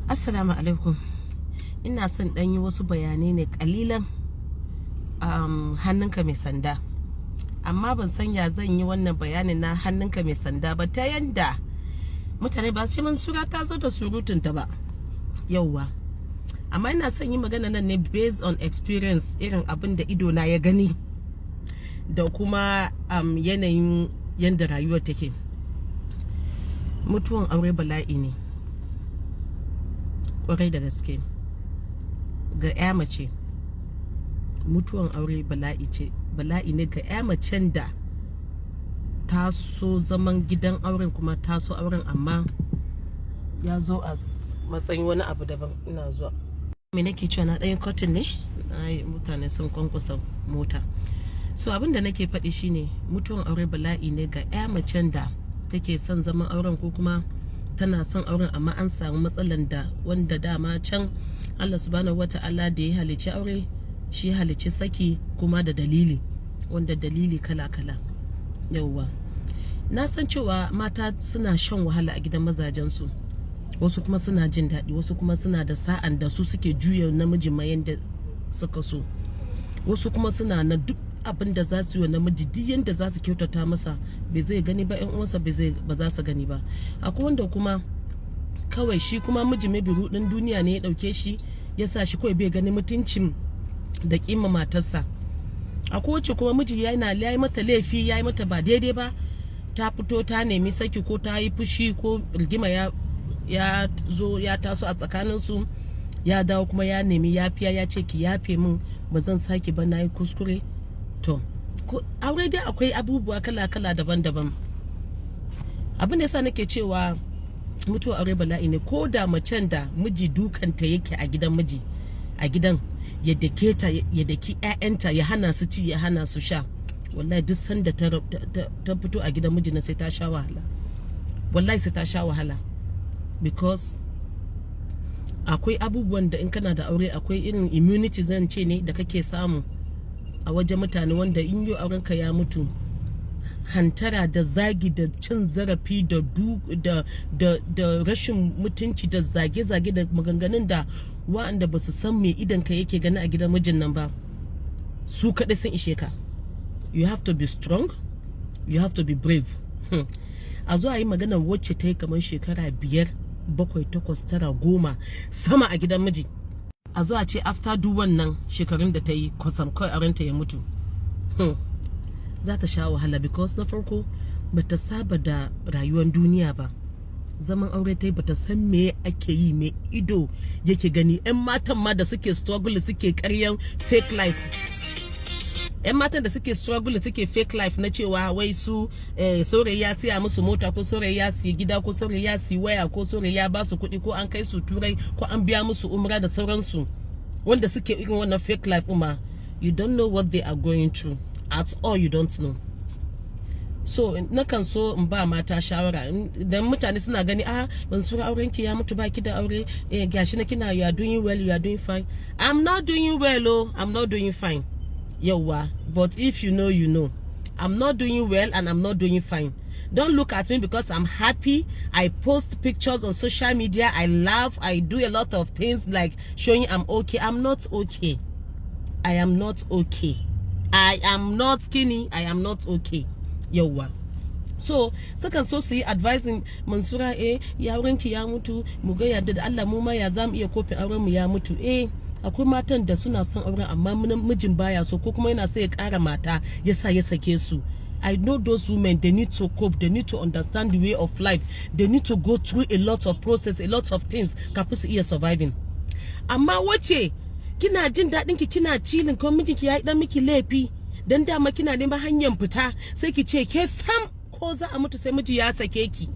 Assalamu alaikum. Ina son ɗan yi wasu bayanai ne ƙalilan, hannunka mai sanda. Amma ban san ya zan yi wannan bayanin na hannunka mai sanda ba ta yanda mutane ba su ce Mansura ta zo da surutunta ba. Yauwa. Amma ina son yi magana nan ne based on experience, irin abin da idona ya gani da kuma yanayin yanda rayuwar take. Mutuwan aure bala'i ne. Kwarai da gaske. Ga 'ya mace, mutuwan aure bala'i ce, bala'i ne ga 'ya macen da ta so zaman gidan auren kuma ta so auren, amma ya zo a matsayin wani abu daban. Ina zuwa. Me nake cewa? Na ɗayan cotton ne, mutane sun kwankwasa mota. So abin da nake faɗi shine, mutuwan aure bala'i ne ga 'ya macen da take son zaman auren ko kuma tana son auren, amma an samu matsalan da wanda dama can Allah Subhanahu Wata'ala da ya halicci aure, shi ya halicci saki, kuma da dalili, wanda dalili kala-kala. Yauwa, na san cewa mata suna shan wahala a gidan mazajensu, wasu kuma suna jin daɗi, wasu kuma suna da sa'an da su suke juya namiji ma yanda suka so, wasu kuma suna na duk abin da za su yi wa namiji, duk yanda za su kyautata masa, bai zai gani ba, yan uwansa ba za su gani ba. Akwai wanda kuma kawai shi kuma miji mai rudin duniya ne ya dauke shi, ya sa shi kawai bai gani mutuncin da kima matarsa. Akwai wacce kuma miji yana ya yi mata laifi, ya yi mata ba daidai ba, ta fito ta nemi saki, ko ta yi fushi, ko rigima ya zo ya taso a tsakaninsu, ya dawo kuma ya nemi yafiya, ya ce, "Ki yafe min, ba zan sake ba, na yi kuskure." To, aure dai akwai abubuwa kala-kala, daban-daban. Abin da yasa nake cewa mutuwa aure bala'i ne, ko da macen da miji dukanta yake a gidan miji, a gidan ya dake ta, ya daki 'ya'yanta, ya hana su ci, ya hana su sha, wallahi duk sanda ta fito a gidan miji na, sai ta sha wahala. Wallahi sai ta sha wahala, because akwai abubuwan da in kana da aure, akwai irin immunity, zan ce ne, da kake samu a wajen mutane, wanda in yi aurenka ya mutu, hantara da zagi da cin zarafi da rashin mutunci da zage-zage da maganganun da wa'anda ba su san me idan ka yake gani a gidan mijin nan ba, su kaɗai sun ishe ka. You have to be strong, you have to be brave. A zo a yi maganar wacce ta yi kamar shekara 5, 7, 8, 9, 10 sama a gidan miji, a zo a ce after duk wannan shekarun da ta yi, kwasam kawai aurenta ya mutu. Za ta sha wahala, because na farko bata saba da rayuwar duniya ba. Zaman aure ta yi, bata san me ake yi, me ido yake gani. Yan matan ma da suke struggle, suke karyan fake life, yan matan da suke struggle, suke fake life na cewa wai su saurayi ya siya musu mota, ko saurayi ya siya gida, ko saurayi ya siya waya, ko saurayi ya ba su kuɗi, ko an kai su Turai, ko an biya musu umra da sauransu, wanda suke irin wannan fake life ma, you don't know what they are going through at all. You don't know. So nakan so in ba mata shawara, idan mutane suna gani, "Ah, Mansura, auren ki ya mutu, baki da aure, eh, gashi na kina, you are doing well, you are doing fine." I'm not doing well, oh, I'm not doing fine. Yauwa, but if you know, you know. I'm not doing well and I'm not doing fine. Don't look at me because I'm happy. I post pictures on social media, I laugh, I do a lot of things like showing I'm okay. I'm not okay. I am not okay. I am not skinny. I am not okay. Yauwa. So sukan so su yi advising, "Mansura, eh, ya aurenki ya mutu, mu ga yadda da Allah mu ma ya zamu iya coping, auren mu ya mutu." Eh, akwai matan da suna son auren amma mijin baya so, ko kuma yana so ya kara mata, yasa ya sake su. I know those women, they need to cope, they need to understand the way of life, they need to go through a lot of process, a lot of things kafin su iya surviving. Amma wace kina jin daɗin ki, kina chilling, ko mijinki ya yi dan miki laifi, dan dama kina neman hanyar fita, sai ki ce ke sam ko za a mutu sai miji ya sake ki.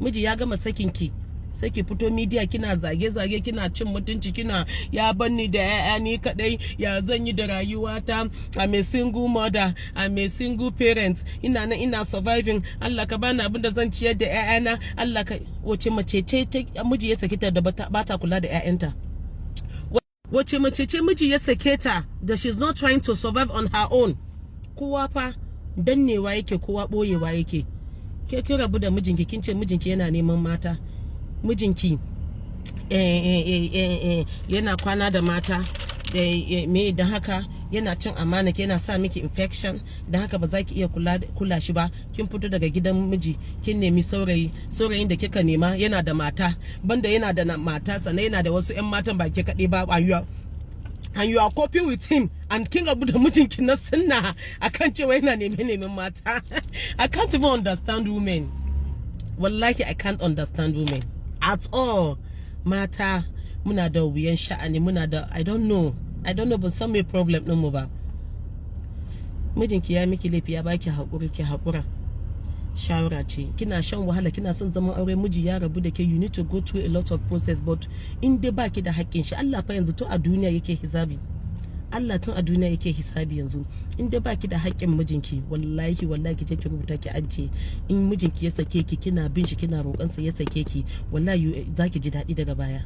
Miji ya gama sakin ki, sai ki fito media kina zage-zage, kina cin mutunci, kina, "Ya banni da 'ya'ya ni kadai, ya zan yi da rayuwata? I'm a single mother, I'm a single parent, ina nan ina surviving, Allah ka bani abin da zan ciyar da 'ya'yana, Allah ka." Wace mace ce miji ya sake ta da bata kula da 'ya'yanta? Wace mace ce miji ya sake ta da she's not trying to survive on her own? Kowa fa dannewa yake, kowa boyewa yake. Ke kin rabu da mijinki, kin ce mijinki yana neman mata, mijinki Yana kwana da mata, me, don haka yana cin amana, yana sa miki infection, don haka ba za ki iya kula shi ba. Kin fito daga gidan miji, kin nemi saurayi. Saurayin da kika nema yana da mata, banda yana da mata, sannan yana da wasu 'yan matan, ba ke kaɗai ba, and you are coping with him, and kin rabu da mijinki na sunna akan cewa yana neme nemen mata. I can't even understand women. Wallahi, I can't understand women at all. Mata muna da wuyan sha'ani, muna da, I don't know, I don't know, ban san me problem din mu ba. Mijinki ya miki laifi, ya baki haƙuri, ki haƙura. Shawara ce. Kina shan wahala, kina son zaman aure, miji ya rabu da ke, you need to go through a lot of process, but in dai baki da haƙƙin shi, Allah fa yanzu tun a duniya yake hisabi. Allah tun a duniya yake hisabi yanzu. In dai baki da haƙƙin mijinki, wallahi wallahi, ki je ki rubuta ki ajiye, in mijinki ya sake ki, kina bin shi, kina roƙon sa ya sake ki, wallahi zaki ji daɗi daga baya.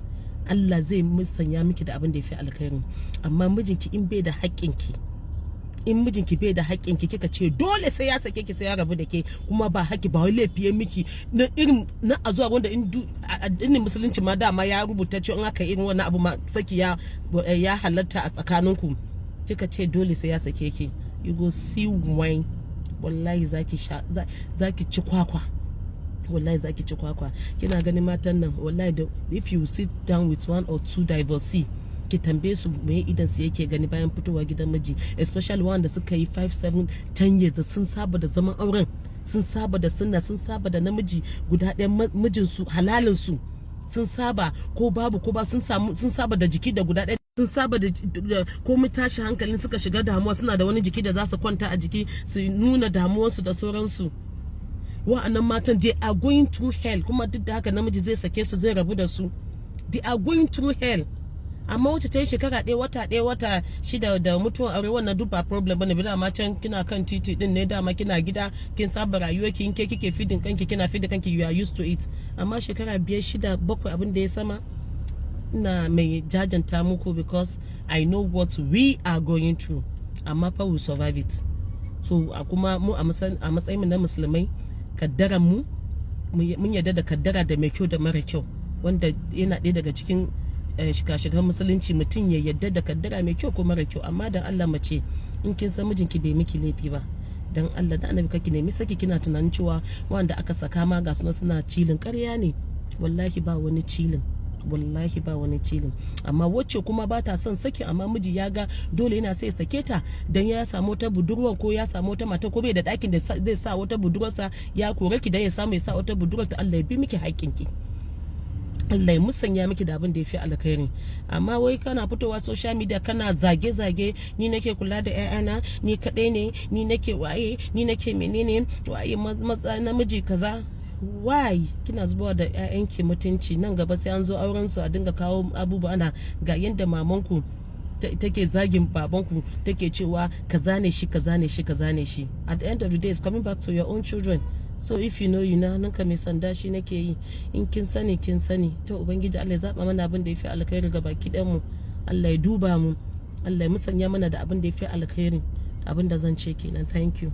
Allah zai musanya miki da abin da ya fi alkhairi. Amma mijinki in bai da haƙƙinki, in mijinki bai da haƙƙinki, kika ce dole sai ya sake ki, sai ya rabu da ke, kuma ba haƙƙi ba, wai laifi ya miki na irin na a zuwa wanda in addinin Musulunci ma dama ya rubuta cewa in aka irin wannan abu ma saki ya halatta a tsakaninku, kika ce dole sai ya sake ki, you go see wine. Wallahi zaki sha, zaki ci kwakwa. Wallahi zaki ci kwakwa. Kina ganin matan nan, wallahi da if you sit down with one or two divorcee, ki tambaye su me idan su yake gani bayan fitowa gidan miji, especially wanda suka yi 5, 7, 10 years, da sun saba da zaman auren, sun saba da sunna, sun saba da namiji guda ɗaya, mijin su, halalin su, sun saba ko babu ko ba, sun samu, sun saba da jiki da guda ɗaya, sun saba da ko mu tashi hankalin suka shiga damuwa, suna da wani jiki da za su kwanta a jiki su nuna damuwarsu da sauransu. Wa'annan matan, they are going through hell. Kuma duk da haka namiji zai sake su, zai rabu da su. They are going through hell. Amma wacce ta yi shekara ɗaya, wata ɗaya, wata 6 da mutuwan aure, wannan duk ba problem bane bi. Dama can kina kan titi din ne, dama kina gida, kin saba rayuwa ki, ke kike feeding kanki, kina feeding kanki, you are used to it. Amma shekara 5, 6, 7, abin da ya sama, ina mai jajanta muku, because I know what we are going through. Amma fa we survive it. So a kuma mu a matsayin mu na Musulmai, kaddaran mu, mun yarda da kaddara, da mai kyau da mara kyau, wanda yana ɗaya daga cikin shika-shikan Musulunci, mutum ya yadda da kaddara mai kyau ko mara kyau. Amma dan Allah, mace, in kin san mijinki bai miki laifi ba, dan Allah da Annabi kake nemi saki. Kina tunanin cewa wanda aka saka ma ga suna suna chilling, ƙarya ne. Wallahi ba wani chilling, wallahi ba wani chilling. Amma wacce kuma ba ta son saki, amma miji ya ga dole yana sai sake ta dan ya samu wata budurwa ko ya samu wata mata, ko bai da ɗakin da zai sa wata budurwarsa, ya kore ki dan ya samu ya sa wata budurwar ta, Allah ya bi miki haƙƙinki, Allah ya musanya miki da abin da ya fi alkhairi. Amma wai kana fitowa social media kana zage-zage, ni nake kula da 'ya'yana, ni kaɗai ne, ni nake waye, ni nake menene, waye matsa namiji kaza, why kina zubawa da 'ya'yanki mutunci? Nan gaba sai an zo auren su, a dinga kawo abubuwa ana ga yanda mamanku take zagin babanku, take cewa kaza ne shi, kaza ne shi, kaza ne shi. At the end of the day, it's coming back to your own children. So if you know, you know. Hannunka mai sanda shi nake yi. In kin sani, kin sani. To, Ubangiji Allah ya zaba mana abin da ya fi alkhairi ga baki ɗayan mu. Allah ya duba mu, Allah ya musanya mana da abin da ya fi alkhairi. Abin da zan ce kenan. Thank you.